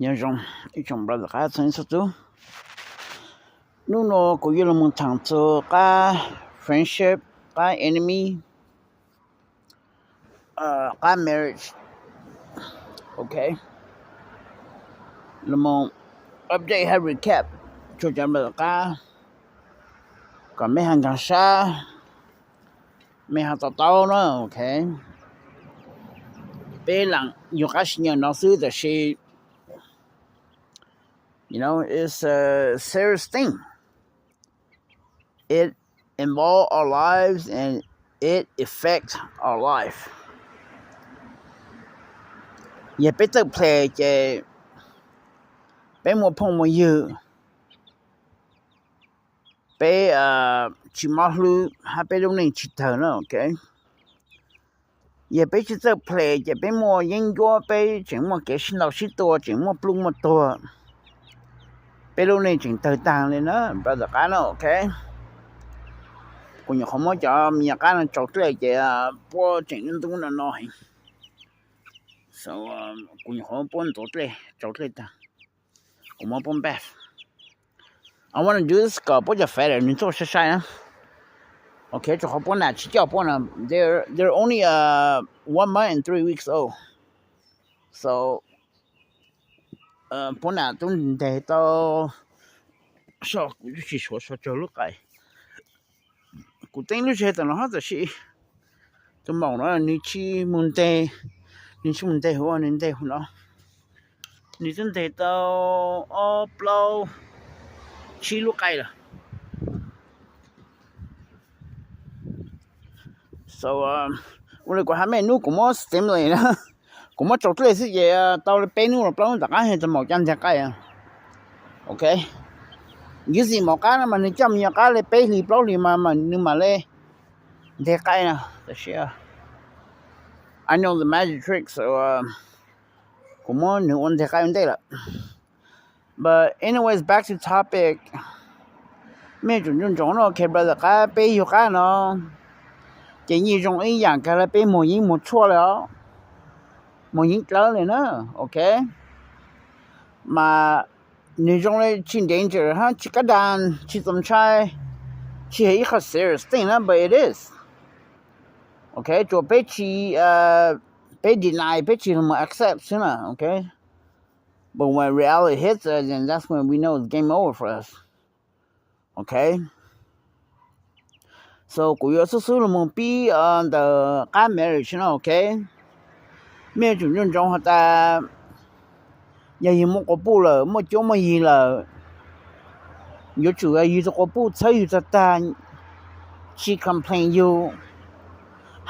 Nyob zoo ib tsoom brother qab txhua txhua tus. Hnub no kuv yuav los mus tham txog qab friendship, qab enemy, qab marriage. Ok, los mus update hab recap rua cov brother qab kom mej ho nkaag sab, mej ho to taub na. Ok, peb lam yug qab sib nyaw no xwb tab sis you know, it's a serious thing. It involve our lives and it affect our life. Yog peb txawj play ces peb muaj phooj muaj ywg, peb tsis mob hlwb hab peb lub neej tsis tawg na. Ok, yog peb tsis txawj play ces peb muaj yeeb ncuab, peb tseem muaj kev sib ntaus sib tua, tseem muaj pluj muaj tuag, peb lub neej tseem tawg taag li na brother qab no. Ok, kuv nyuam qhuav muab cov me nyuam qab no tsau dlej ces puab tseem ntub no no heev. So kuv nyuam qhuav puab ntxuav dlej, tsau dlej taag, kuv muab puab npaj. I want to do this kom puab cov feather nwg tuaj sai sai na. Ok, rua qhov puab nam tsis coj puab no, they're only one month and three weeks old. So puab nam tub nteg tau, so kuv tsis suav so tsawg lub qai. Kuv teeb lub zeg tam no hab tab sis tus maum no nwg tsis mus nteg, nwg tsis mus nteg huv, nwg nteg huv no, nwg twb nteg tau ob plaub tsib lub qai lawm. So ua li kuv has mej, nub kuv muab stimulate na, kuv muab tsau dlej xwb ces tau li peb nub los plaub nub tom qab tus maum ca nteg qai. Ok, ywv xim maum qab no mas nwg coj me nyuam qab li peb hlis plaub hlis mas nwg mam li nteg qai na. Tab sis I know the magic tricks, so kuv muab nwg ua nteg qai ua ntej lawm. But anyways, back to topic. Mej tsum nco ntsoov no, ok brother qab, peb yug qab no ces yeej zoo ib yaam kag le peb muag yeeb muag tshuaj le os, muag yeeb dlawb le na. Ok, mas nwg zoo le tsis danger hab tsis kab daan, tsis txaus ntshai, tsis yog ib qho serious thing na, but it is. Ok, tsuas peb tsis, peb deny, peb tsis mus accept xwb na. Ok, but when reality hits us, then that's when we know it's game over for us. Ok, so kuv yuav xub xub los mus pib ntawm qab marriage no. Ok, mej yuav tsum nco ntsoov has tas yog yug muaj quas puj lawm, muaj cuab muaj yig lawm, yuav tsum yug tus quas puj txhawb yug tag tag, tsis complain yug,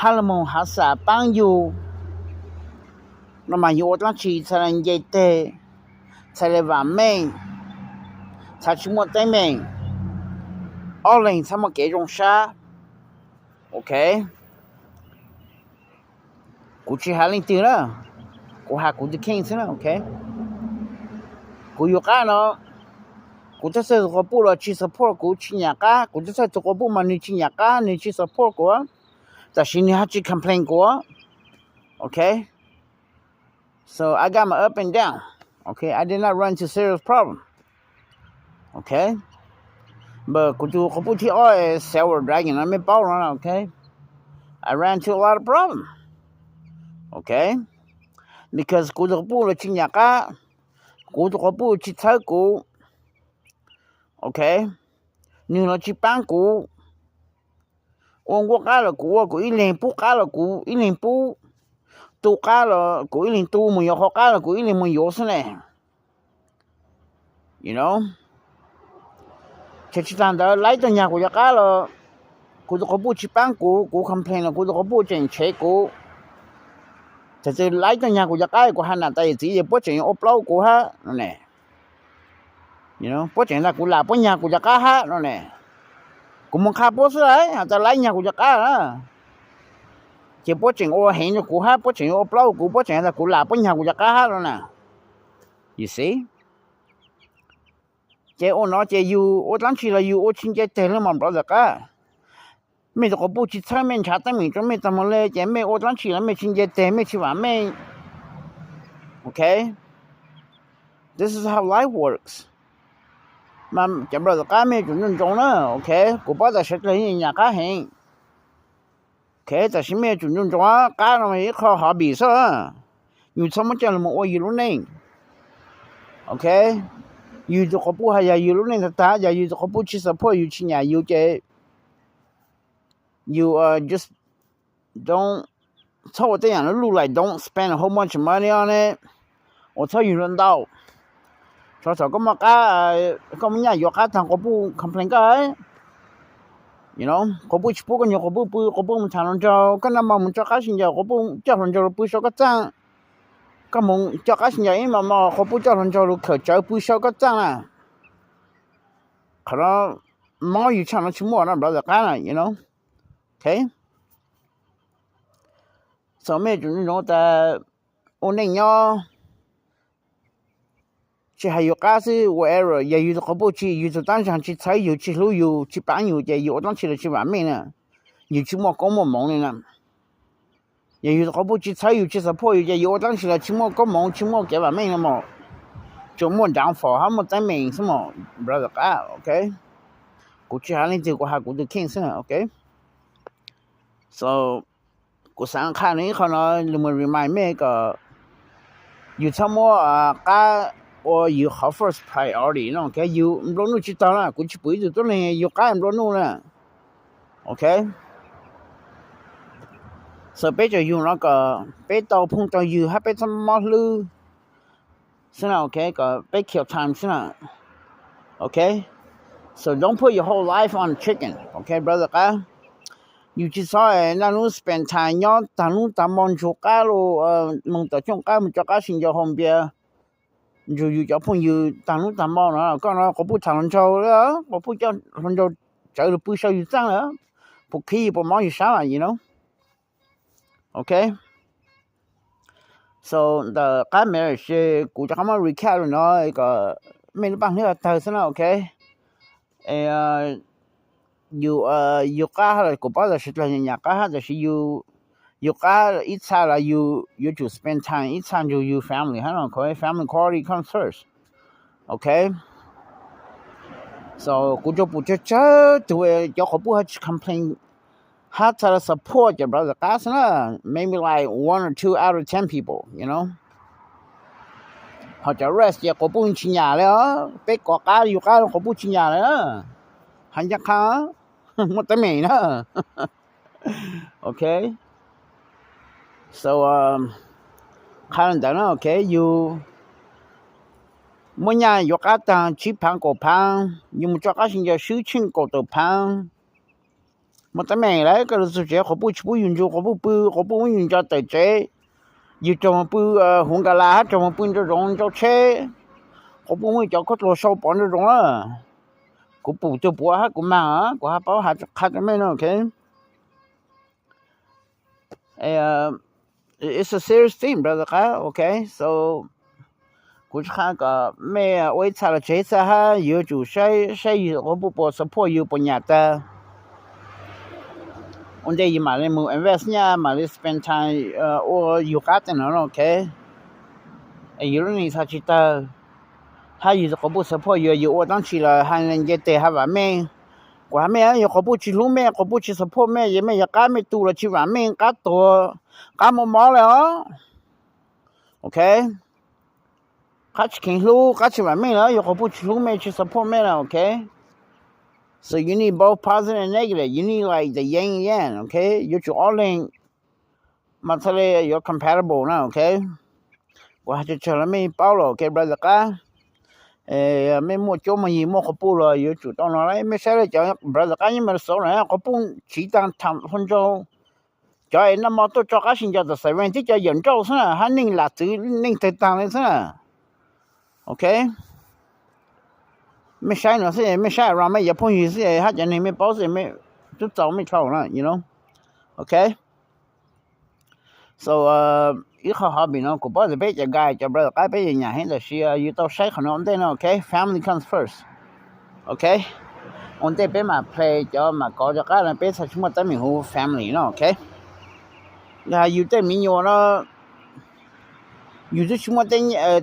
hab los mus hav xam paab yug no mas yug ua dlaab tsi txhaj le nce teg, txhaj le vaam meej, txhaj tsis muaj teeb meem, ob leeg txhaj muaj kev zoo sab. Ok, kuv tsis has leej twg na, kuv has kuv tus kheej xwb na. Ok, kuv yug qab no, kuv txhawj txhawj tus quas puj los tsis support kuv, tsis nyam qab. Kuv txhawj txhawj tus quas puj mas nwg tsis nyam qab, nwg tsis support kuv, tab sis nwg hab tsis complain kuv. Ok, so I got my up and down. Ok, I did not run into serious problem. Ok, but kuv tus quas puj thib ob, Silver Dragon no mej paub no. Ok, I ran into a lot of problem. Ok, because kuv tus quas puj los tsis nyam qab, kuv tus quas puj tsis txhawb kuv. Ok, nwg los tsis paab kuv. Ua nkuaj qab los kuv ua kuv ib leeg, pub qab los kuv ib leeg pub, tu qab los kuv ib leeg tu, mus yuav qhov qab los kuv ib leeg mus yuav xwb ne. Ces tsis tas ntawd, laib tuaj nyag kuv cov qab los kuv tus quas puj tsis paab kuv, kuv complain los kuv tus quas puj tseem tshev kuv. Txawm laib tuaj nyag kuv cov qab, kuv has nam tas yawm txiv ces puab tseem yuav ua plaub kuv hab no ne. Puab tseem tas kuv lam puab nyag kuv cov qab hab no ne. Kuv mus qha puab xwb las, has tas laib nyag kuv cov qab na, ces puab tseem ua heev rua kuv hab, puab tseem yuav ua plaub kuv, puab tseem has tas kuv lam puab nyag kuv cov qab hab no na. You see? Ces ua no ces yug ua dlaab tsi los yug ua tsis nce teg le mas brother qab. Mej tus quas puj tsis txhawb mej, nrhav teeb meem rua mej tag mus le, ces mej ua dlaab tsi los mej tsis nce teg, mej tsis vaam meej. Ok, This is how life works. Mas cov brother qab mej yuav tsum nco ntsoov na, ok? Kuv paub tias sawv dlawg nyam qab heev. Ok, tab sis mej yuav tsum nco ntsoov, qab no ib qho hobby xwb. Yus txhob muab coj los ua yus lub neej. Ok, yus tus quas puj hais yog yus lub neej tag tag, yog yus tus quas puj tsis support yus, tsis nyiam yus ces yus just don't, txhob ua tej yam lub lub like don't spend a whole bunch of money on it, uas txhob yug ntau. Txog thaum koj muaj qab, koj muaj nyaj yuav qab tag quas puj complain koj, quas puj tsis pub koj nyuag quas puj pw, quas puj mus tham hluas nraug, koj noj mov mus tso qab sib ncaws, quas puj coj hluas nraug los pw saum koj txaj. Koj mus coj qab sib ncaws ib hmos mos, quas puj coj hluas nraug los khawm tsawv pw saum koj txaj na. Qhov no mob yus tshaj no tsis muaj no brother qab na, you know. Ok, so mej yuav tsum nco ntsoov tas ua neej nyob tsis hais yus qab xwb, whatever, yog yus tus quas puj tsis, yus tus tab ntseeg tsis txhawb yus, tsis hlub yus, tsis paab yus ces yus ua dlaab tsi los tsis vam meej na. Yus tsis muaj koob muaj moov li na. Yog yus tus quas puj tsis txhawb yus, tsis support yus ces yus ua dlaab tsi los tsis muaj koob moov, tsis muaj kev vam meej no mog. Tsuas muaj downfall hab muaj teeb meem xwb mog brother qab, ok. Kuv tsis has leej twg, kuv has kuv tus kheej xwb na, ok. So kuv xaav qha nws ib qho no, lug mus remind mej kom yus txhob muab qab ua yus qhov first priority no, ok. Yus nplua nuj tsis taug na, kuv tsis pum ib tug tuab neeg yug qab nplua nuj na, ok. So peb tsuas yug no kom peb tau phooj tau ywg hab peb txhob mob hlwb xwb na, ok, kom peb kill time xwb na, ok. So don't put your whole life on chicken, ok brother qab. Yus tsis txhob naj nub spend time nyob tag nub tag mo ntsug qab lug, moog tom cooj qab, moog tso qab sib ncaws hau npias, ntsug yus cov phooj ywg tag nub tag mo no. Koj no quas puj tham hluas nraug, quas puj coj hluas nraug tsawv lug pw saum yus txaj lawm, puas khib yus, puas mob yus sab mas, you know. Ok, so ntawm qab marriage kuv rov qab muab recap lug no kom mej lub paaj hlwb tawg xwb na, ok. Yus, yus qab hab los kuv paub tas sawv dlawg nyam qab hab, tab sis yus qab ib txha los yus yuav tsum spend time ib txha nrug yus family hab no, family quality comes first, ok. So kuv tsuas pum tsawg tsawg tug cov quas puj hab tsis complain hab txha los support cov brother qab xwb na, maybe like one or two out of ten people, you know. Ho cov rest ces quas puj tsis nyam li os, peb kov qab yus qab quas puj tsis nyam li na, has ncaj qha, muaj teeb meem na. Ok, so qha li ntawd na, ok, yus muaj nyaj yuav qab taag tsib phaav kaum phaav, yus mus tso qab sib ncaws swb tsheej kaum tawm phaav, muaj teeb meem lawm. Koj lug txug tsev quas puj tsis pub yus ntsug, quas puj pw, quas puj muab yus ntso tawm tsev, yus raug moog pw huv nkas las hab raug moog pw nrau zoov nrau tsheb, quas puj muab yus cov khaub dluag sau pov nrau zoov lawm. Kuv pum tug puav hab kuv maag, kuv hab paub has qha rua mej no, ok. It's a serious thing, brother qab, ok. So kuv tsis qha kom mej ua ib txha los tseg ib txha hab, yuav tsum saib saib yus quas puj puas support yus, puas nyam tag, ua ntej yus mam li mus invest nyaj, mam li spend time ua yus qab tej no, ok. Es yus lub neej txha tsis tawg, hab yus quas puj support yus, yus ua dlaab tsi los has nce teg has vam meej. Kuv has mej, yog quas puj tsis hlub mej, quas puj tsis support mej, yog mej yog qab mej tu los tsis vam meej, qab tuag, qab mob mob li os, ok. Qab tsis kheev hlub, qab tsis vam meej lawm, yog quas puj tsis hlub mej, tsis support mej lawm, ok. So you need both positive and negative, you need like the yin and yang, ok. Yuav tsum ob leeg mas txhaj le yuav compatible na, ok. Kuv has tsawg tsawg los mej paub lawm, ok brother qab. Mej muaj cuab muaj yig muaj quas puj los yuav tsum tau no lawm. Mej saib le cov brother qab nyob Minnesota na, quas puj tsiv taag tham hluas nraug, cov es noj mov tuaj tso qab sib ncaws tom xav vees tib co yawm nrauj xwb na, hab neej lam txwv neej tawg taag le xwb na, ok. Mej saib no xwb, mej saib around mej cov phooj ywg xwb, hab cov neeg mej paub xwb, mej tub txaus mej dlhau na, you know, ok. So ib qho hobby no kuv paub tas peb cov guy cov brother qab peb yuav nyam heev, tab sis yus tau saib qhov no ua ntej no, ok. Family comes first, ok. Ua ntej peb mam play cov mam kov cov qab no, peb txhaj tsis muaj teeb meem huv family no, ok. Yog has yus tej me nyuam no, Yus twb tsis muaj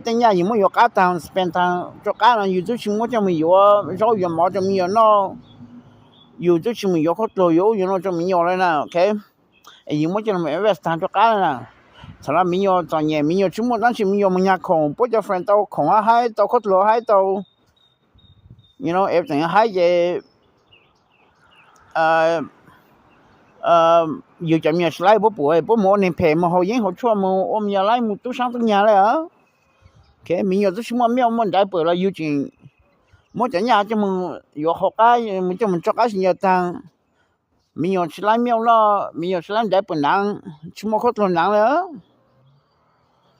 tej nyaj yus muab yuav qab tag, spend tag rau qab no, yus twb tsis muab coj mus yuav zaub yuav mov rau me nyuam noj, yus twb tsis mus yuav khaub dluag yuav ub yuav no rau me nyuam li na, ok. Es yus muab coj mus invest tag rau qab na. Thaum no me nyuam txom nyem, me nyuam tsis muaj dab tsi, me nyuam mus nyag khoom, puab cov friend tau khoom haib, tau khaub dluag haib, tau, you know, everything haib ces yus cov me nyuam tsis laib puab pum, puab mus ua neeg phem, mus haus yeeb haus tshuaj, mus ua me nyuam laib, mus tub sab tub nyag li. Ok, me nyuam twb tsis muaj milk muaj diaper los yus tseem muab cov nyaj coj mus yuav qhov qab, mus coj mus tso qab si ncaws tag. Me nyuam tsis laib milk noj, me nyuam tsis laib diaper naav, tsis muaj khaub dluag naav li.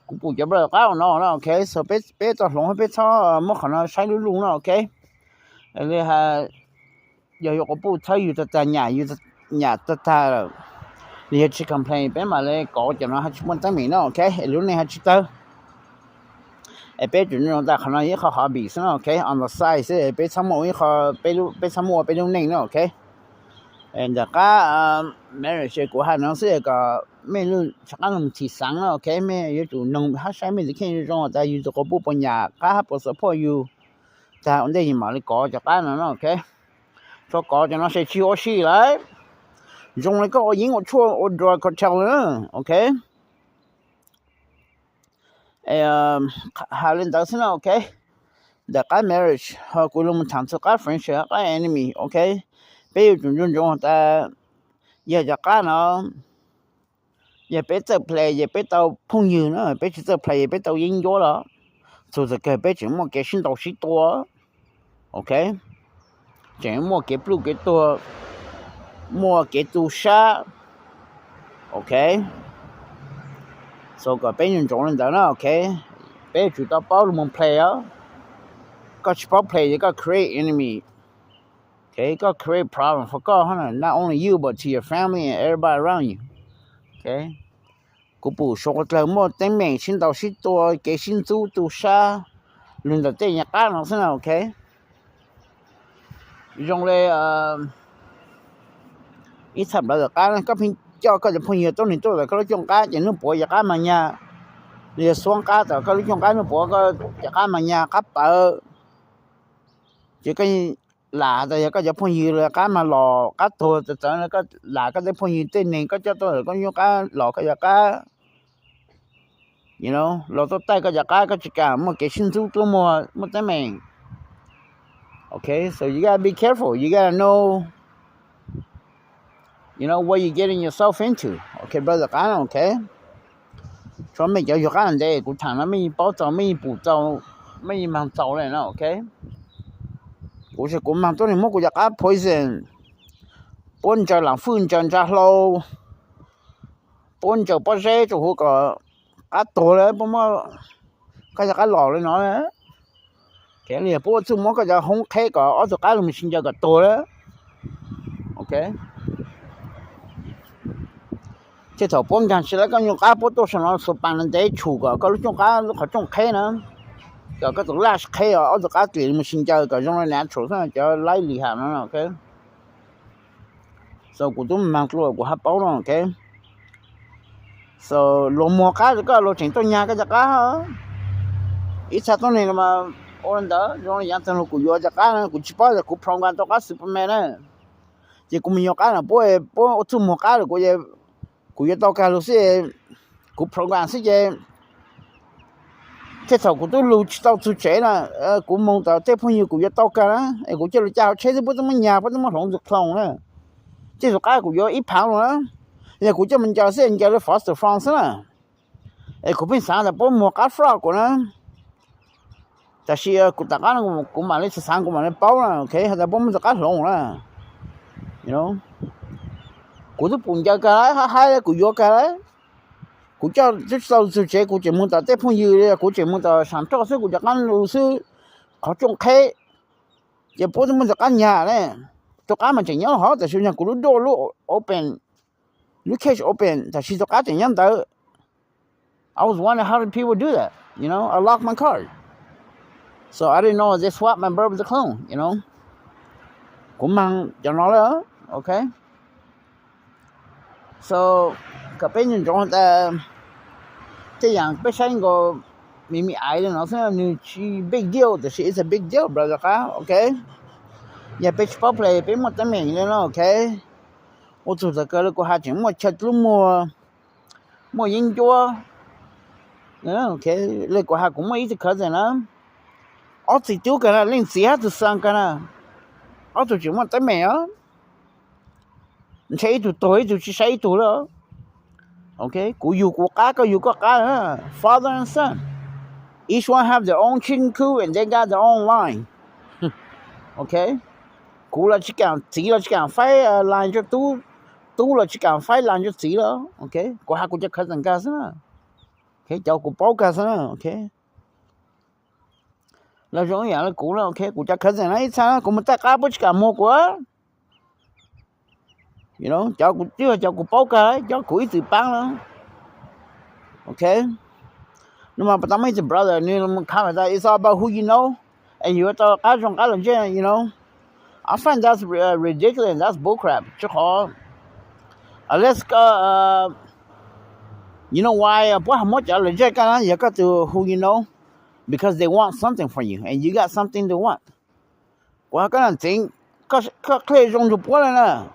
Kuv pum cov brother qab no na, ok, so peb tau hloov, peb txhob muab qhov no saib lub lub no, ok. Li has, yog yuav quas puj thawb yus tag tag, nyam yus, nyam tag tag lawm, li yog tsis complain, peb mam li kov cov no ho tsis muaj teeb meem no, ok. Es lub neej ho tsis tawg. Es peb tsuas nyob tas qhov no ib qho hobby xwb no, ok, on the side xwb, peb txhob muaj ib qho, peb txhob muaj ua peb lub neej no, ok. Ntawm qab marriage kuv has no xwb kom mej lub tshav qab no mus thim xeev no, ok, mej yuav tsum noog hab saib mej tus kheej zoo tas yus tus quas puj puas nyam qab hab puas support yus, tag ua ntej yus mam li kov cov qab no no, ok. Txhob kov cov no ces tsis ua si lawm, zoo li koj ua yeeb ua tshuaj ua drug cartel na, ok. Has li ntawd xwb na, ok. Ntawm qab marriage ho kuv los mus tham txug qab friendship, qab enemy, ok. Peb yuav tsum ntsoov ntsoov tas yog cov qab no, yog peb txawj play ces peb tau phooj ywg na, peb tsis txawj play ces peb tau yeeb ncuab los, txug thaum kawg peb tseem muaj kev sib ntaus sib tua, ok. Tseem muaj kev pluj kev tuag, muaj kev tu sab, ok. So kom peb ntsoov ntsoov li ntawd na, ok. Peb yuav tsum tau paub los mus play os. Koj tsis paub play ces koj create enemy, ok, koj create problem for koj, not only you but to your family and everybody around you, ok. Kuv pum suav dlawg muaj teeb meem sib ntaus sib tua, kev sib ntxub tu sab, lug ntawm tej nyuag qab no xwb na, ok. Zoo li ib txhia plawv tom qab, koj pheej coj koj cov phooj ywg tuab neeg tuaj tom koj lub cooj qab ces hnub puav yog qab mag nyag, li yog xuab qab tom koj lub cooj qab, hnub puav koj cov qab mag nyag qab pawv, ces koj lam tas yog koj cov phooj ywg los qab mag los qab tuag txawv txawv, koj lam koj tej phooj ywg tej neeg koj coj tuaj tom koj lub cooj qab los koj cov qab, los tuaj taij koj cov qab, koj tsis kam muaj kev sib ntxub tuab muag muaj teeb meem. Ok, so you gotta be careful, you gotta know, you know what you getting yourself into, ok, brother qab, ok. Tshuav mej cov yug qab ntev kuv tham no mej yeej paub txaus, mej yeej pum txaus, mej yeej mag txaus li no, ok. Kuv tsis, kuv mag tuab neeg muab kuv cov qab poison, puab ntsaws lam fwj, ntsaws ntsa hlau, puab ntsaws pob zeb rua huv kom qab tuag lawm, puab muab koj cov qab los li no. Li puab ua txuj muab koj cov hoob qheb kom ob tug qab lug mus sib ncaws kom tuag lawm, ok. Tej thaum puab nkaag tsis tau koj nyuag qab, puab tuaj saum no xuas paas ntev tshum kom koj lub cooj qab, lub qhov rooj qheb na, kom koj tus laj qheb os, ob tug qab txawm mus sib ncaws kom zoo li natural xwb, cov laib lim ham no, ok. So kuv tub mag dlua kuv hab paub no, ok. So luag muag qab rau koj, luag tseem tuaj nyag koj cov qab. Ib txha tuab neeg los ua li ntawd, zoo li yav tag los kuv yuav cov qab na, kuv tsis paub tas kuv program tau qab Superman na, ces kuv mus yuav qab no, puab, puab ua txuj muag qab rau kuv, kuv yuav tau kag lug xwb, kuv program xwb ces tej thaum kuv tub lug tsis tau txug tsev na, kuv moog tom tej phooj ywg kuv yuav tau kag na, es kuv coj lug caj hauv tsheb xwb puab tub muab nyag, puab tub muab hloov ntxug clone na. Tej tug qab kuv yuav ib phaav lug na, yog kuv coj mus ncaws xwb, ncaws li foster farm xwb na, es kuv pheej xaav tas puab muag qab fraud kuv na. Tab sis kuv tom qab no kuv mam li xaav, kuv mam li paub na, ok, has tas puab muab ntxug qab hloov na. Kuv tub pum ncaws kag lawm, hab haib kuv yuav kag lawm. Kuv coj tub tsis tau txug tsev, kuv tseem moog tom tej phooj ywg, kuv tseem moog tom saam roj xwb, kuv cov qab lug xwb, qhov rooj qheb, ces puab tub muab ntxug qab nyag ne. Tus qab mas tseem nyob hov, tab sis yog kuv lub door, lub open, lub cage open, tab sis tus qab tseem nyob ntawd. I was wondering how do people do that, you know, I lock my car. So I didn't know they swap my bird with the clone, you know. Kuv mag cov no lawm, ok. So kom peb ntsoov tas tej yam peb saib nkaus me me aiv li no xwb, nws tsis big deal, tiam sis it's a big deal, brother qab, ok. Yog peb tsis paub play, peb muaj teeb meem li no, ok. Ua txug thaum kawg li kuv has tseem muaj chaw dlub muag, muaj yeeb ncuab. Li kuv has kuv muaj ib tug cousin na, ob txiv tub kawg na, leej txiv hab tug xaa kawg na, ob tug tseem muaj teeb meem os. Ntshe ib tug tuag ib tug tsis saib ib tug lawm. Ok, kuv yug kuv qab, koj yug koj qab. Father and son, each one have their own chicken coop and they got their own line. Ok, kuv los tsis kaam, txiv los tsis kaam faib line rua tub, tub los tsis kaam faib line rua txiv lawm. Ok, kuv has kuv cov cousin kag xwb na. Ok, cov kuv paub kag xwb na. Ok, lawv zoo ib yam li kuv na. Ok, kuv cov cousin na ib txha kuv mus taj qab puab tsis kaam muag kuv. Cov kuv, cov kuv paub kag, cov kuv ib txwm paab na. Ok, no mas puas tau muaj ib tug brother nws mus comment tias it's all about who you know, es yuav tau qab zoo qab los ntsej, you know. I find that's ridiculous, that's bullcrap. Tsis qhov, unless, you know why puab ho muab cov los ntsej koj na, yog koj tus who you know, because they want something from you and you got something they want. Kuv has koj na, txeev, koj qhia zoo nrug puab le na.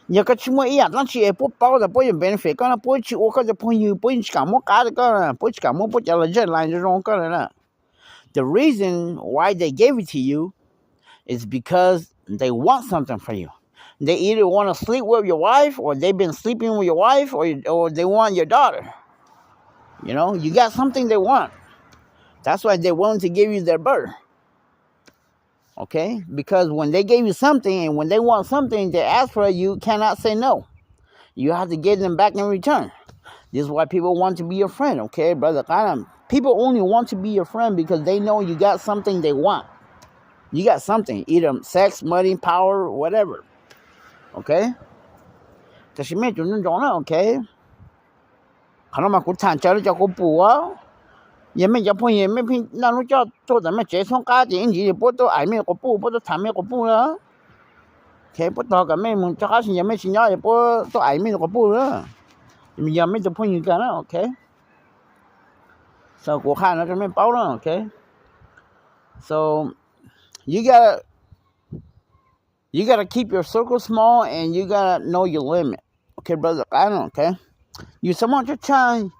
Yog koj tsis muaj ib yaam dlaab tsi es puab paub tas puab yuav benefit koj na, puab tsis ua koj cov phooj ywg, puab yeej tsis kaam muab qab rua koj, puab tsis kaam muab puab cov los ntsej line zoo zoo koj le na. The reason why they gave it to you is because they want something from you. They either want to sleep with your wife, or they've been sleeping with your wife, or, or they want your daughter. You know, you got something they want. That's why they willing to give you their birth. Okay? Because when they gave you something and when they want something, they ask for it, you cannot say no. You have to give them back in return. This is why people want to be your friend, okay, brother? Qab na, people only want to be your friend because they know you got something they want. You got something, either sex, money, power, whatever. Okay? Tab sis mej tsum nco ntsoov na, okay? Qhov no mas kuv tham tsawv rua cov kuv pum. Yog mej cov phooj ywg mej pheej naj nub coj tuaj tom mej tsev txhoob qab ces ib ntsis puab tuaj aim mej quas puj, puab tuaj tham mej quas puj lawm. Okay, puab tog kom mej mus rov qab si, yog mej tsis nyob es puab tuaj aim mej quas puj lawm. Yog mej tus phooj ywg kag na, okay. So kuv qha no rua mej paub na, okay. So you gotta, you gotta keep your circle small and you gotta know your limit. Okay, brother qab na, okay. Yus txhob muaj tshaj,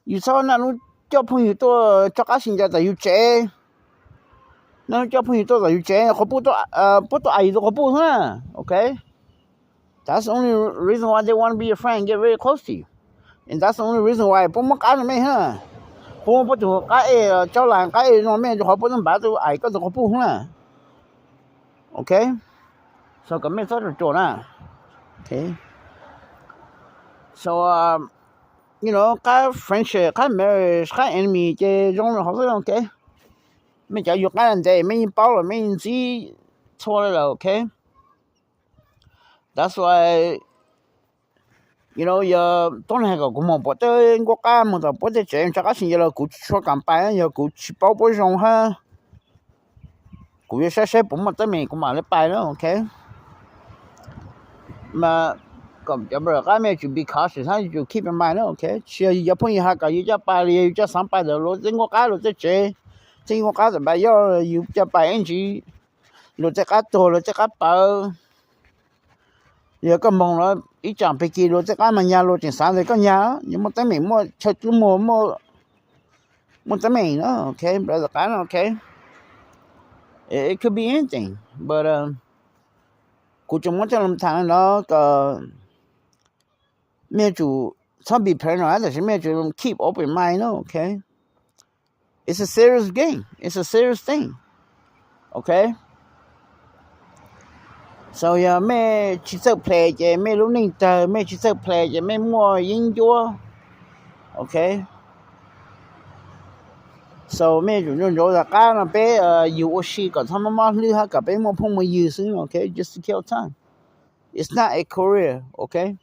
yus txhob naj nub coj phooj ywg tuaj rov qab si ncaws tom yus tsev, naj nub coj phooj ywg tuaj tom yus tsev, quas puj, puab tuaj aim yus tus quas puj xwb na, okay. That's the only reason why they want to be your friend, get very close to you. And that's the only reason why puab muab qab rua mej xwb na. Puab muab puab tus qab ej, tsau lais qab ej zoo mej rua qhov puab txhaj npav tuaj aim koj tus quas puj xwb na. Okay, so kom mej txhob ruam ruam na. Okay, so, you know, qab friendship, qab marriage, qab enemy ces zoo li hov xwb, okay. Mej cov yug qab ntev mej yeej paub lawm, mej yeej ntxib txhua li lawm, okay. That's why, you know, yog tuab neeg hais kom kuv moog pum tej nkuaj qab moog tom puab tej tsev rov qab si ncaws los kuv tsis tshua kaam pais, yog kuv tsis paub puab zoo hab kuv yuav saib saib puas muaj teeb meem kuv mam li pais na, okay. Mas kom cov brother qab mej tsum be cautious hab yuav tsum keep in mind na, okay. Tsis yog yus cov phooj ywg has kom yus coj pais los yog yus coj xaav pais ntawm luag tej nkuaj qab luag tej tsev, tej nkuaj qab tom npa yoj yus coj pais ib ntsis luag tej qab tuag luag tej qab pawv. Yog koj moog los ib tsaam pig kis luag tej qab mas nyag luag tseem xaav ntawm koj nyag, yuav muaj teeb meem muaj chaw dlub muag, muaj teeb meem na, okay, brother qab na, okay. It could be anything, but kuv tsuas muab coj lug tham no kom mej yuav tsum txhob be paranoid, tab sis mej yuav tsum keep open mind na, okay. It's a serious game, it's a serious thing, okay. So yog mej tsis txawj play ces mej lub neej tawg, mej tsis txawj play ces mej muaj yeeb ncuab, okay. So mej yuav tsum nco ntsoov tas qab no peb yug ua si kom txhob mob mob hlwb hab kom peb muaj phooj muaj ywg xwb, okay, just to kill time. It's not a career, okay.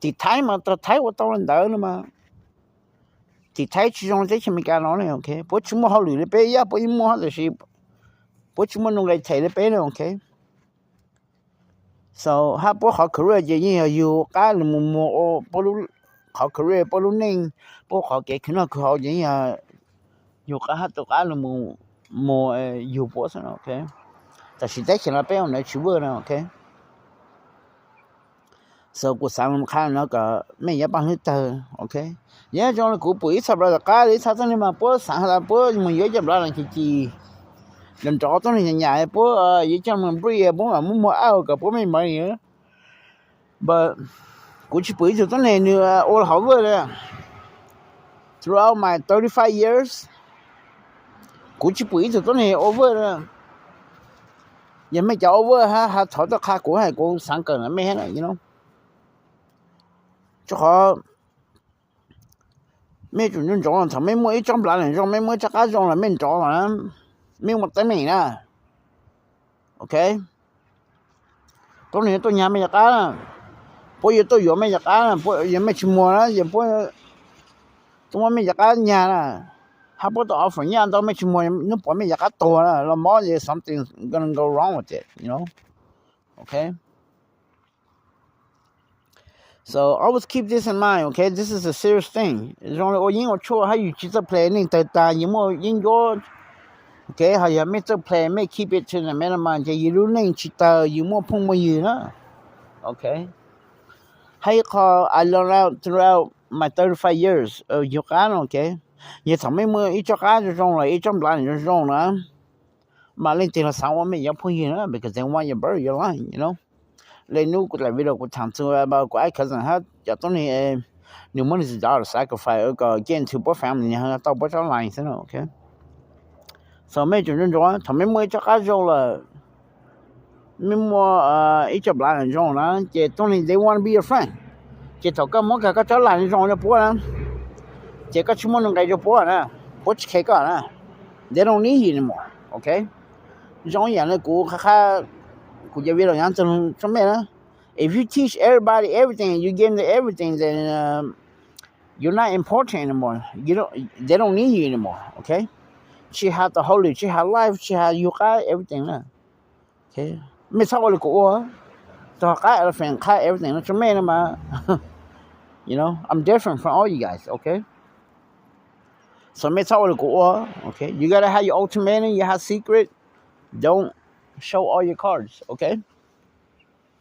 Tim Thaib mas tag Thaib ua tau li ntawd no mas. Tim Thaib tsis zoo li teb chaws Amelikas no ne, okay. Puab tsis muaj hauj lwm li peb, yog puab yeej muaj hab tab sis puab tsis muaj nuj nqes them li peb na, okay. So hab puab qhov career ces yeej yog yug qab lug mus muag ua puab lub qhov career, puab lub neej, puab qhov kev khwv noj khwv haus ces yog yug qab hab tu qab lug mus, mus yug puab xwb, ok. Tam sim teb chaws no peb ua ntawd tsis work na, ok. So kuv xaav lug qha no kom mej yuav paaj hlwb tawg, ok. Yog zoo le kuv pum ib txha nplaj tom qab le ib txha tuab neeg mas puab xaav has tas puab mus yuav cov nplaj no ces ci nrov nrov tuab neeg nyam nyam puab yuav coj mus breed puab mam muab muag auj kom puab mej mov. But kuv tsis pum ib tug tuab neeg nwg ua hauv work le. Throughout my thirty five years, kuv tsis pum ib tug tuab neeg ua work le. Yog mej cov ua work hab has thov tuaj qha kuv hab kuv xaav kawm ntawm mej hab, you know. Rua qhov mej tsum ntsoov ntsoov thaum mej muaj ib tsob nplaj zoo, mej muaj ib tsob qab zoo los mej nrov los na, mej muaj teeb meem na, ok. Tuab neeg yuav tuaj nyag mej cov qab na, puab yuav tuaj yuav mej cov qab na, yog mej tsis muag na, yog puab tuaj muab mej cov qab nyag na, hab puab tuaj offer nyaj ntau mej tsis muag, nub puav mej cov qab tuag na los mob, something gonna go wrong with it, you know, ok. So always keep this in mind, ok, this is a serious thing. Zoo le ua yeeb ua tshuaj hab yus tsis txawj play, neeg tawg tag yus muaj yeeb ncuab, ok, ho yog mej txawj play, mej keep it to the minimum ces yus lub neej tsis tawg, yus muaj phooj muaj ywg na, ok. Hab ib qho I learned out throughout my thirty five years yug qab no, ok, yog thaum mej muaj ib tsob qab zoo zoo los ib tsob nplaj zoo zoo na, mas leej twg los xaav ua mej cov phooj ywg na, because they want your bird, your line, you know. Le nub kuv dlaim video kuv thaam txug kuv ib cousin hab cov tuab neeg, nwg muab nwg tug daughter sacrifice kom get into puab family, nwg tau puab tsob line xwb no, ok. So mej tsum ntsoov ntsoov thaum mej muaj ib tsob qab zoo lawm, mej muaj ib tsob nplaj zoo na, ces tuab neeg they want to be your friend. Ces thaum koj muab kag koj tsob line zoo rua puab na, ces koj tsis muaj nuj nqes rua puab na, puab tsis khe koj na, they don't need you anymore, ok. Zoo ib yaam le kuv qha qha kuv cov video nyob txug rua mej na, if you teach everybody everything, you give them everything, then you're not important anymore. They don't need you anymore, ok. Tsis has tau hauj lwm, tsis has life, tsis has yug qab everything na. Mej txhob ua le kuv ua, tug qab elephant qha everything no rua mej no mas, you know, I'm different from all you guys, ok. So mej txhob ua le kuv ua, ok. You gotta have your ultimate, you have secret, don't show all your cards, ok.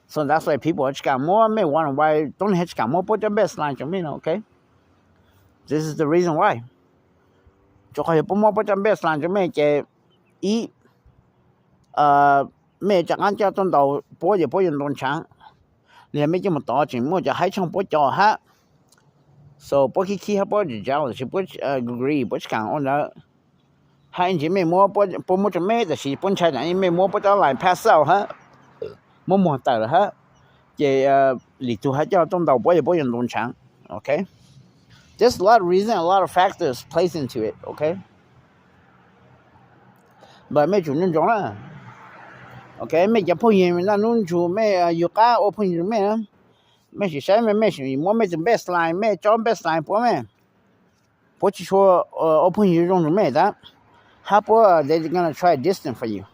So that's why people tsis kaam muab, mej wonder why tuab neeg tsis kaam muab puab cov best line rua mej no, ok. This is the reason why. Rua qhov yog puab muab puab cov best line rua mej ces ib, mej cov qaab coj tuaj ntaus puab ces puab yuav ntaus ntshaav, los yog mej coj mus tod tseem muaj cov haib tshooj puab co hab. So puab khib khib hab puab jealous, puab greedy, puab tsis kaam ua ntawd. Hab ib ntsis mej muab, puab muab rua mej tab sis puab ntshai tas mej muab puab cov line pass out hab muab muag tawm lawm hab, ces lwm tug hab coj tuaj ntaus puab ces puab yuav ntaus ntshaav, ok. There's a lot of reason, a lot of factors plays into it, ok. But mej tsum ntsoov ntsoov na, ok, mej cov phooj ywg naj nub ntsug mej yug qab ua phooj ywg mej na, mej sim saib mej, mej sim muab mej tug best line, mej tsob best line puab mej, puab tsis tshua ua phooj ywg zoo nrug mej tab, hab puab they gonna try distance from you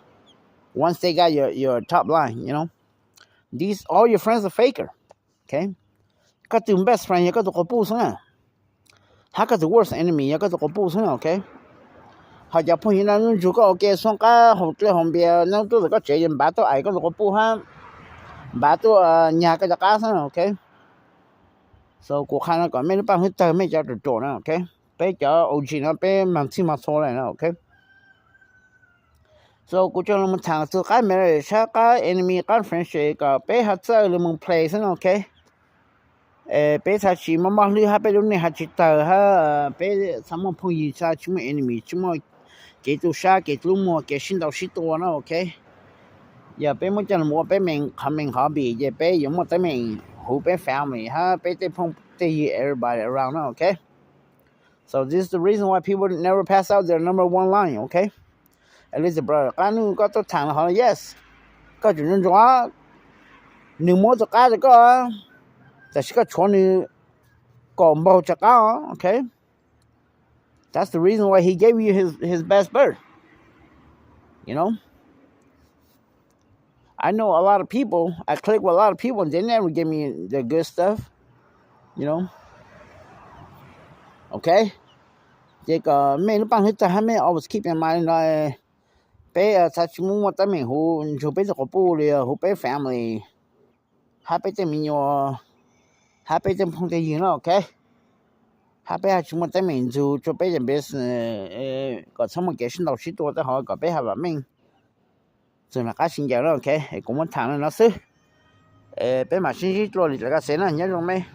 once they got your, your top line, you know. These all your friends are faker, ok. Koj tug best friend yog koj tug quas puj xwb na, hab koj tug worst enemy yog koj tug quas puj xwb na, ok. Ho cov phooj ywg naj nub ntsug koj ua ke xuab qab haus dlej haus npias, nub tuaj tom koj tsev yog npav tuaj aim koj tug quas puj hab npav tuaj nyag koj cov qab xwb na, ok. So kuv qha no kom mej lub paaj hlwb tawg mej cov ruam ruam na, ok. Peb cov O G no peb mag txhij mag txhua le na, ok. So kuv tsuas lug moog thaam txug qab marriage sab qab enemy qab friendship kom peb ho txawj lug moog play xwb na, ok. Peb txhaj tsis mob mob hlwb hab peb lub neej ho tsis tawg hab peb txhaj muaj phooj ywg txhaj tsis muaj enemy, tsis muaj kev tu sab kev hlub muag kev sib ntaus sib tua na, ok. Yog peb muab coj lug ua peb main, qhov main hobby ces peb yuav muaj teeb meem huv peb family hab peb tej phooj tej ywg everybody around na, ok. So this is the reason why people never pass out their number one line, ok. At least bro, qab nuj koj tuaj thaam los hov, yes, koj tsum ntsoov ntsoov, nwg muab tug qab rua koj, tab sis koj tshuav nwg kaum npaug tug qab, ok. That's the reason why he gave you his, his best bird, you know. I know a lot of people, I click with a lot of people, they never give me the good stuff, you know. Ok, ces kom mej lub paaj hlwb tag hab mej always keep in mind li no, peb txhad tsi muaj teeb meem huv ntsug peb tug quas puj li, huv peb family hab peb tej me nyuam hab peb tej phooj tej ywg no, ok. Hab peb hab tsi muaj teeb meem ntsug rua peb business, kom txhob muaj kev sib ntaus sib tua tej hov, kom peb hab vam meej txug nram qab sib ncaws na, ok. Kuv muab tham le no xwb, peb mam sib ntsib dlua li cas koj xev na, nyob zoo mej.